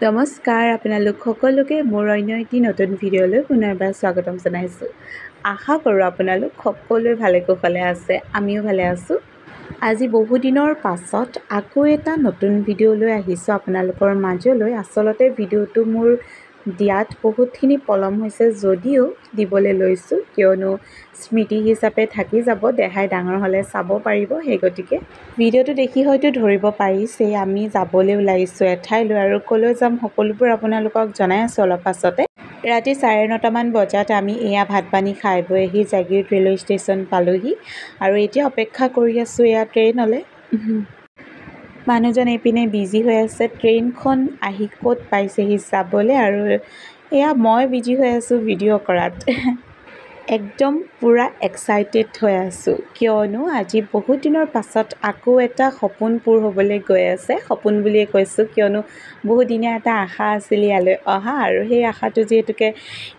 নমস্কাৰ আপোনালোক সকলোকে মোৰ অন্য এটি নতুন ভিডিঅ'লৈ পুনৰবাৰ স্বাগতম জনাইছোঁ। আশা কৰোঁ আপোনালোক সকলোৱে ভালে কুশলে আছে, আমিও ভালে আছোঁ। আজি বহুদিনৰ পাছত আকৌ এটা নতুন ভিডিঅ' লৈ আহিছোঁ আপোনালোকৰ মাজলৈ। আচলতে ভিডিঅ'টো মোৰ দিয়াত বহুতখিনি পলম হৈছে যদিও দিবলৈ লৈছোঁ, কিয়নো স্মৃতি হিচাপে থাকি যাব, দেহাই ডাঙৰ হ'লে চাব পাৰিব। সেই গতিকে ভিডিঅ'টো দেখি হয়তো ধৰিব পাৰিছেই আমি যাবলৈ ওলাইছোঁ এঠাইলৈ আৰু ক'লৈ যাম সকলোবোৰ আপোনালোকক জনাই আছোঁ অলপ পাছতে। ৰাতি 9:30মান বজাত আমি এয়া ভাত পানী খাই বৈ আহি জাগীৰোড ৰে'লৱে ষ্টেচন পালোহি আৰু এতিয়া অপেক্ষা কৰি আছোঁ এয়া ট্ৰেইনলৈ। মানুহজন এইপিনে বিজি হৈ আছে, ট্ৰেইনখন আহি ক'ত পাইছেহি চাবলৈ, আৰু এয়া মই বিজি হৈ আছোঁ ভিডিঅ' কৰাত। একদম পূৰা এক্সাইটেড হৈ আছোঁ, কিয়নো আজি বহুত দিনৰ পাছত আকৌ এটা সপোন পূৰ হ'বলৈ গৈ আছে। সপোন বুলিয়ে কৈছোঁ, কিয়নো বহুদিনীয়া এটা আশা আছিল ইয়ালৈ অহা, আৰু সেই আশাটো যিহেতুকে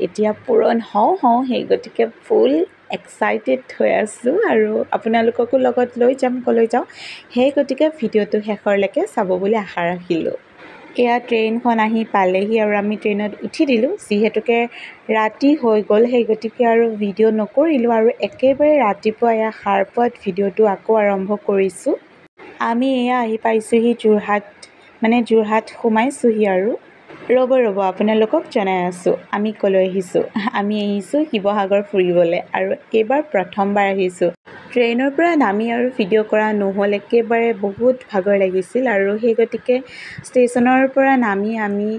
এতিয়া পূৰণ হওঁ হওঁ, সেই গতিকে ফুল এক্সাইটেড হৈ আছোঁ আৰু আপোনালোককো লগত লৈ যাম ক'লৈ যাওঁ, সেই গতিকে ভিডিঅ'টো শেষৰলৈকে চাব বুলি আশা ৰাখিলোঁ। এয়া ট্ৰেইনখন আহি পালেহি আৰু আমি ট্ৰেইনত উঠি দিলোঁ। যিহেতুকে ৰাতি হৈ গ'ল, সেই গতিকে আৰু ভিডিঅ' নকৰিলোঁ আৰু একেবাৰে ৰাতিপুৱা এয়া সাৰ পোৱাত ভিডিঅ'টো আকৌ আৰম্ভ কৰিছোঁ। আমি এয়া আহি পাইছোঁহি যোৰহাট, মানে যোৰহাট সোমাইছোঁহি আৰু ৰ'ব ৰ'ব আপোনালোকক জনাই আছোঁ আমি ক'লৈ আহিছোঁ। আমি আহিছোঁ শিৱসাগৰ ফুৰিবলৈ আৰু এইবাৰ প্ৰথমবাৰ আহিছোঁ। ট্ৰেইনৰ পৰা নামি আৰু ভিডিঅ' কৰা নহ'ল, একেবাৰে বহুত ভাগৰ লাগিছিল আৰু সেই গতিকে ষ্টেচনৰ পৰা নামি আমি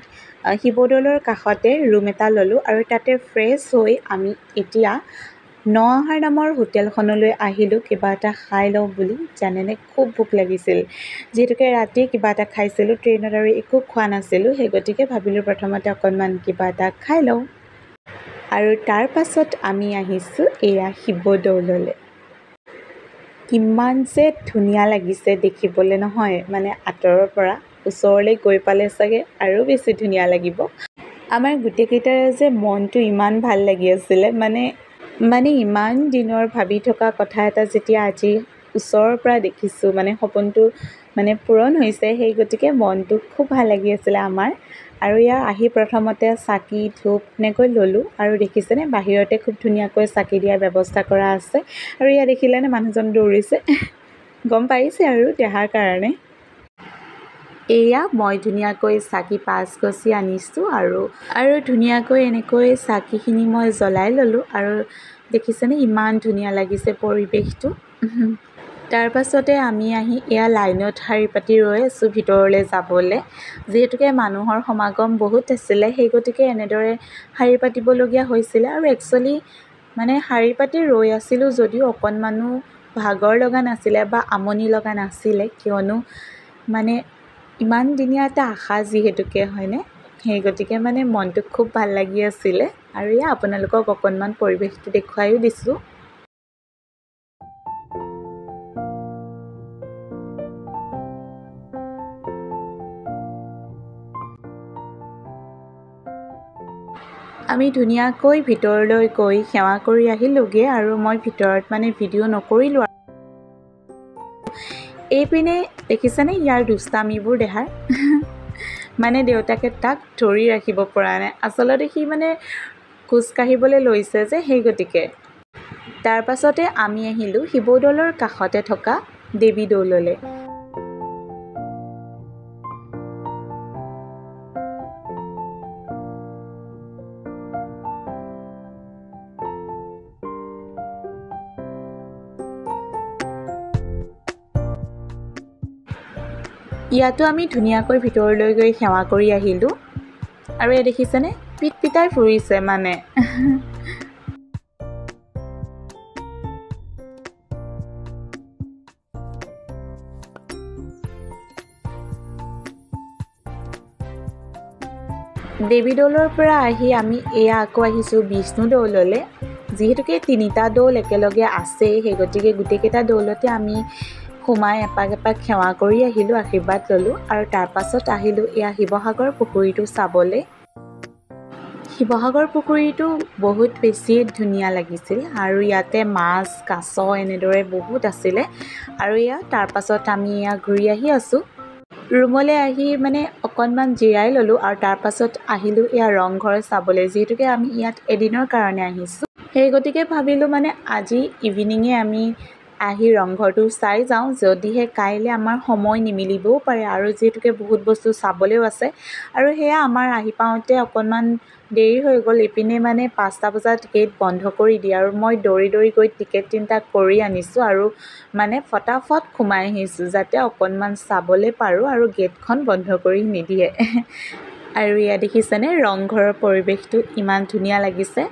শিৱদৌলৰ কাষতে ৰুম এটা ল'লোঁ আৰু তাতে ফ্ৰেছ হৈ আমি এতিয়া ন আহাৰ নামৰ হোটেলখনলৈ আহিলোঁ কিবা এটা খাই লওঁ বুলি। জানেনে খুব ভোক লাগিছিল, যিহেতুকে ৰাতি কিবা এটা খাইছিলোঁ, ট্ৰেইনত আৰু একো খোৱা নাছিলোঁ, সেই গতিকে ভাবিলোঁ প্ৰথমতে অকণমান কিবা এটা খাই লওঁ। আৰু তাৰ পাছত আমি আহিছোঁ এয়া শিৱদৌললৈ। কিমান যে ধুনীয়া লাগিছে দেখিবলৈ নহয়, মানে আঁতৰৰ পৰা ওচৰলৈ গৈ পালে চাগে আৰু বেছি ধুনীয়া লাগিব। আমাৰ গোটেইকেইটাৰে যে মনটো ইমান ভাল লাগি আছিলে, মানে মানে ইমান দিনৰ ভাবি থকা কথা এটা যেতিয়া আজি ওচৰৰ পৰা দেখিছোঁ, মানে সপোনটো মানে পূৰণ হৈছে, সেই গতিকে মনটো খুব ভাল লাগি আছিলে আমাৰ। আৰু ইয়াৰ আহি প্ৰথমতে চাকি ধূপ এনেকৈ ল'লোঁ আৰু দেখিছেনে বাহিৰতে খুব ধুনীয়াকৈ চাকি দিয়াৰ ব্যৱস্থা কৰা আছে। আৰু ইয়াত দেখিলেনে মানুহজন দৌৰিছে, গম পাইছে আৰু দেহাৰ কাৰণে। এয়া মই ধুনীয়াকৈ চাকি 5 গছি আনিছোঁ আৰু আৰু ধুনীয়াকৈ এনেকৈ চাকিখিনি মই জ্বলাই ল'লোঁ আৰু দেখিছেনে ইমান ধুনীয়া লাগিছে পৰিৱেশটো। তাৰ পাছতে আমি আহি এয়া লাইনত শাৰী পাতি ৰৈ আছোঁ ভিতৰলৈ যাবলৈ। যিহেতুকে মানুহৰ সমাগম বহুত আছিলে, সেই গতিকে এনেদৰে শাৰী পাতিবলগীয়া হৈছিলে। আৰু একচুৱেলি মানে শাৰী পাতি ৰৈ আছিলোঁ যদিও অকণমানো ভাগৰ লগা নাছিলে বা আমনি লগা নাছিলে, কিয়নো মানে ইমান দিনীয়া এটা আশা যিহেতুকে হয়নে, সেই গতিকে মানে মনটো খুব ভাল লাগি আছিলে। আৰু এয়া আপোনালোকক অকণমান পৰিৱেশটো দেখুৱাইও দিছোঁ। আমি ধুনীয়াকৈ ভিতৰলৈ গৈ সেৱা কৰি আহিলোঁগৈ আৰু মই ভিতৰত মানে ভিডিঅ' নকৰিলোঁ। এইপিনে দেখিছেনে ইয়াৰ দুষ্টামিবোৰ দেহাৰ, মানে দেউতাকে তাক ধৰি ৰাখিব পৰা নাই। আচলতে সি মানে খোজকাঢ়িবলৈ লৈছে যে, সেই গতিকে। তাৰ পাছতে আমি আহিলোঁ শিৱদৌলৰ কাষতে থকা দেৱী দৌললৈ। ইয়াতো আমি ধুনীয়াকৈ ভিতৰলৈ গৈ সেৱা কৰি আহিলোঁ। আৰু এয়া দেখিছেনে পিট পিটাই ফুৰিছে মানে। দেৱী দৌলৰ পৰা আহি আমি এয়া আকৌ আহিছোঁ বিষ্ণু দৌললৈ। যিহেতুকে তিনিটা দৌল একেলগে আছেই, সেই গতিকে গোটেইকেইটা দৌলতে আমি সোমাই এপাক এপাক সেৱা কৰি আহিলোঁ, আশীৰ্বাদ ল'লোঁ। আৰু তাৰ পাছত আহিলোঁ এয়া শিৱসাগৰ পুখুৰীটো চাবলৈ। শিৱসাগৰ পুখুৰীটো বহুত বেছি ধুনীয়া লাগিছিল আৰু ইয়াতে মাছ কাছ এনেদৰে বহুত আছিলে। আৰু এয়া তাৰ পাছত আমি এয়া ঘূৰি আহি আছোঁ। ৰুমলৈ আহি মানে অকণমান জিৰাই ল'লোঁ আৰু তাৰপাছত আহিলোঁ এয়া ৰংঘৰ চাবলৈ, যিহেতুকে আমি ইয়াত এদিনৰ কাৰণে আহিছোঁ। সেই গতিকে ভাবিলোঁ মানে আজি ইভিনিঙে আমি আহি ৰংঘৰটো চাই যাওঁ, যদিহে কাইলৈ আমাৰ সময় নিমিলিবও পাৰে আৰু যিহেতুকে বহুত বস্তু চাবলৈও আছে। আৰু সেয়া আমাৰ আহি পাওঁতে অকণমান দেৰি হৈ গ'ল। ইপিনে মানে 5টা বজাত গেট বন্ধ কৰি দিয়ে আৰু মই দৌৰি দৌৰি গৈ টিকেট 3টা কৰি আনিছোঁ আৰু মানে ফটাফট সোমাই আহিছোঁ যাতে অকণমান চাবলৈ পাৰোঁ আৰু গেটখন বন্ধ কৰি নিদিয়ে। আৰু এয়া দেখিছেনে ৰংঘৰৰ পৰিৱেশটো ইমান ধুনীয়া লাগিছে।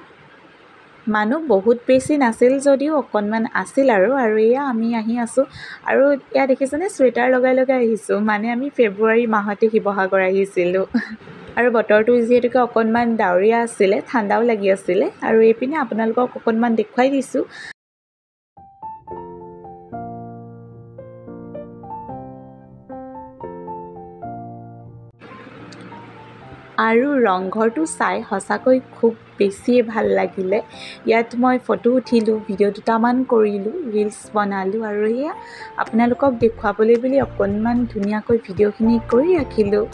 মানুহ বহুত বেছি নাছিল যদিও অকণমান আছিল আৰু। আৰু এয়া আমি আহি আছোঁ আৰু এয়া দেখিছেনে চুৱেটাৰ লগাই লগাই আহিছোঁ, মানে আমি ফেব্ৰুৱাৰী মাহতে শিৱসাগৰ আহিছিলোঁ। আৰু বতৰটো যিহেতুকে অকণমান ডাৱৰীয়া আছিলে, ঠাণ্ডাও লাগি আছিলে। আৰু এইপিনে আপোনালোকক অকণমান দেখুৱাই দিছোঁ। আৰু ৰংঘৰটো চাই সঁচাকৈ খুব বেছিয়ে ভাল লাগিলে। ইয়াত মই ফটো উঠিলোঁ, ভিডিঅ' দুটামান কৰিলোঁ, ৰিলচ বনালোঁ আৰু এয়া আপোনালোকক দেখুৱাবলৈ বুলি অকণমান ধুনীয়াকৈ ভিডিঅ'খিনি কৰি ৰাখিলোঁ।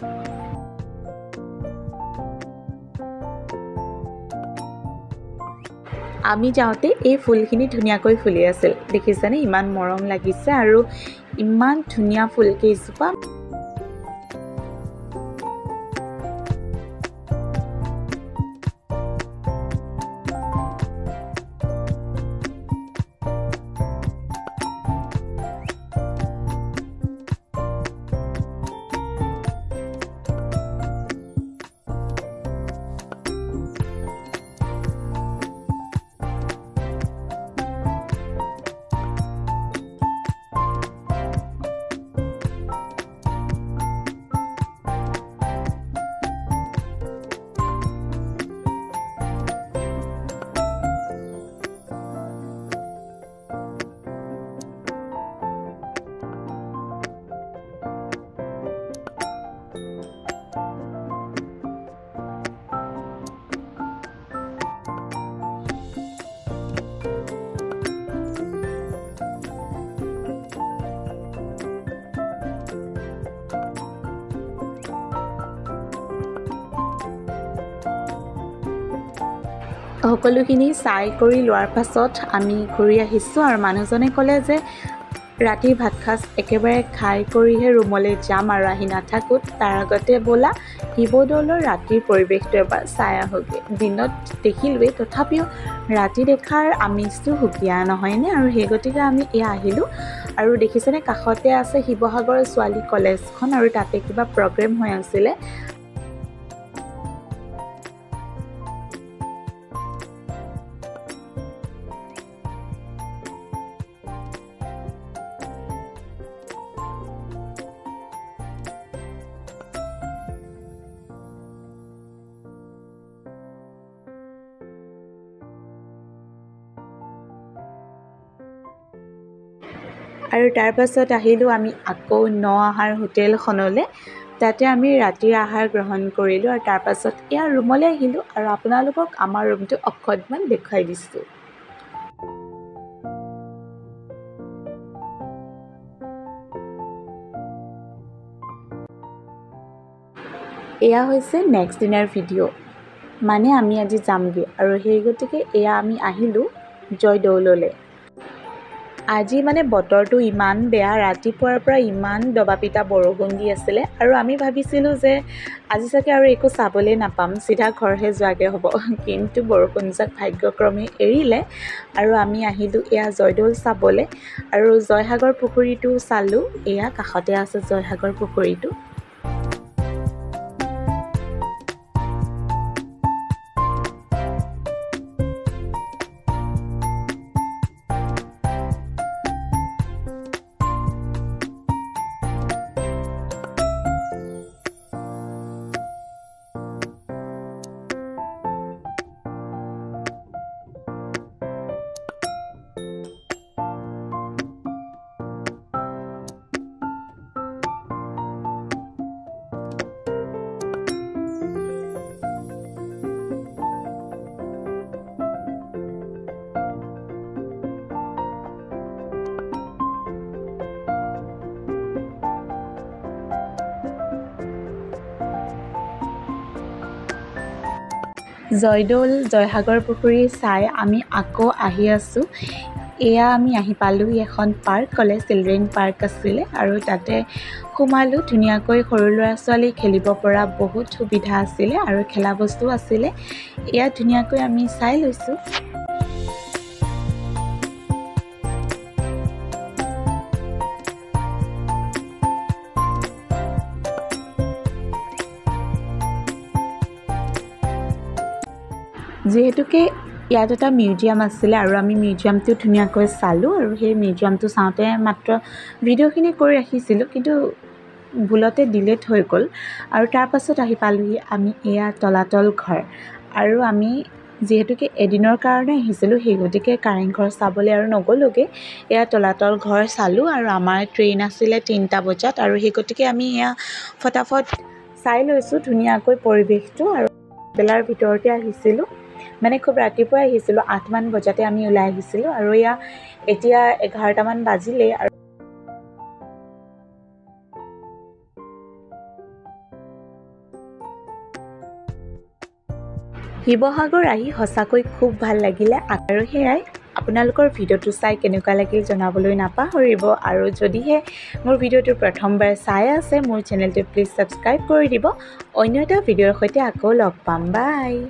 আমি যাওঁতে এই ফুলখিনি ধুনীয়াকৈ ফুলি আছিল, দেখিছেনে ইমান মৰম লাগিছে আৰু ইমান ধুনীয়া ফুলকেইজোপা। সকলোখিনি চাই কৰি লোৱাৰ পাছত আমি ঘূৰি আহিছোঁ আৰু মানুহজনে ক'লে যে ৰাতিৰ ভাত সাঁজ একেবাৰে খাই কৰিহে ৰুমলৈ যাম আৰু আহি নাথাকোঁ, তাৰ আগতে ব'লা শিৱদৌলৰ ৰাতিৰ পৰিৱেশটো এবাৰ চাই আহোঁগৈ। দিনত দেখিলোৱেই, তথাপিও ৰাতি দেখাৰ আমেজটো সুকীয়া নহয়নে? আৰু সেই গতিকে আমি এয়া আহিলোঁ। আৰু দেখিছেনে কাষতে আছে শিৱসাগৰ ছোৱালী কলেজখন আৰু তাতে কিবা প্ৰগ্ৰেম হৈ আছিলে। আৰু তাৰপাছত আহিলোঁ আমি আকৌ ন আহাৰ হোটেলখনলৈ, তাতে আমি ৰাতিৰ আহাৰ গ্ৰহণ কৰিলোঁ। আৰু তাৰপাছত এয়া ৰুমলৈ আহিলোঁ আৰু আপোনালোকক আমাৰ ৰুমটো অকণমান দেখুৱাই দিছোঁ। এয়া হৈছে নেক্সট দিনাৰ ভিডিঅ', মানে আমি আজি যামগৈ আৰু সেই গতিকে এয়া আমি আহিলোঁ জয়দৌললৈ। আজি মানে বতৰটো ইমান বেয়া, ৰাতিপুৱাৰ পৰা ইমান দবাপিটা বৰষুণ দি আছিলে আৰু আমি ভাবিছিলোঁ যে আজি চাগে আৰু একো চাবলৈ নাপাম, চিধা ঘৰহে যোৱাগৈ হ'ব। কিন্তু বৰষুণজাক ভাগ্যক্ৰমে এৰিলে আৰু আমি আহিলোঁ এয়া জয়দৌল চাবলৈ আৰু জয়সাগৰ পুখুৰীটো চালোঁ। এয়া কাষতে আছে জয়সাগৰ পুখুৰীটো। জয়দৌল, জয়সাগৰ পুখুৰী চাই আমি আকৌ আহি আছোঁ। এয়া আমি আহি পালোঁহি এখন পাৰ্কলৈ, চিলড্ৰেন পাৰ্ক আছিলে আৰু তাতে সোমালোঁ। ধুনীয়াকৈ সৰু ল'ৰা ছোৱালী খেলিব পৰা বহুত সুবিধা আছিলে আৰু খেলা বস্তুও আছিলে। এয়া ধুনীয়াকৈ আমি চাই লৈছোঁ। যিহেতুকে ইয়াত এটা মিউজিয়াম আছিলে আৰু আমি মিউজিয়ামটো ধুনীয়াকৈ চালোঁ আৰু সেই মিউজিয়ামটো চাওঁতে মাত্ৰ ভিডিঅ'খিনি কৰি ৰাখিছিলোঁ, কিন্তু ভুলতে ডিলেট হৈ গ'ল। আৰু তাৰপাছত আহি পালোঁহি আমি এয়া তলাতল ঘৰ। আৰু আমি যিহেতুকে এদিনৰ কাৰণে আহিছিলোঁ, সেই গতিকে কাৰেংঘৰ চাবলৈ আৰু নগ'লোগৈ। এয়া তলাতল ঘৰ চালোঁ আৰু আমাৰ ট্ৰেইন আছিলে 3টা বজাত আৰু সেই গতিকে আমি এয়া ফটাফট চাই লৈছোঁ ধুনীয়াকৈ পৰিৱেশটো। আৰু বেলাৰ ভিতৰতে আহিছিলোঁ, মানে খুব ৰাতিপুৱাই আহিছিলোঁ, 8মান বজাতে আমি ওলাই আহিছিলোঁ আৰু এয়া এতিয়া 11টামান বাজিলেই। আৰু শিৱসাগৰ আহি সঁচাকৈ খুব ভাল লাগিলে। আৰু সেয়াই, আপোনালোকৰ ভিডিঅ'টো চাই কেনেকুৱা লাগিল জনাবলৈ নাপাহৰিব। আৰু যদিহে মোৰ ভিডিঅ'টো প্ৰথমবাৰ চাই আছে, মোৰ চেনেলটো প্লিজ ছাবস্ক্ৰাইব কৰি দিব। অন্য এটা ভিডিঅ'ৰ সৈতে আকৌ লগ পাম। বাই।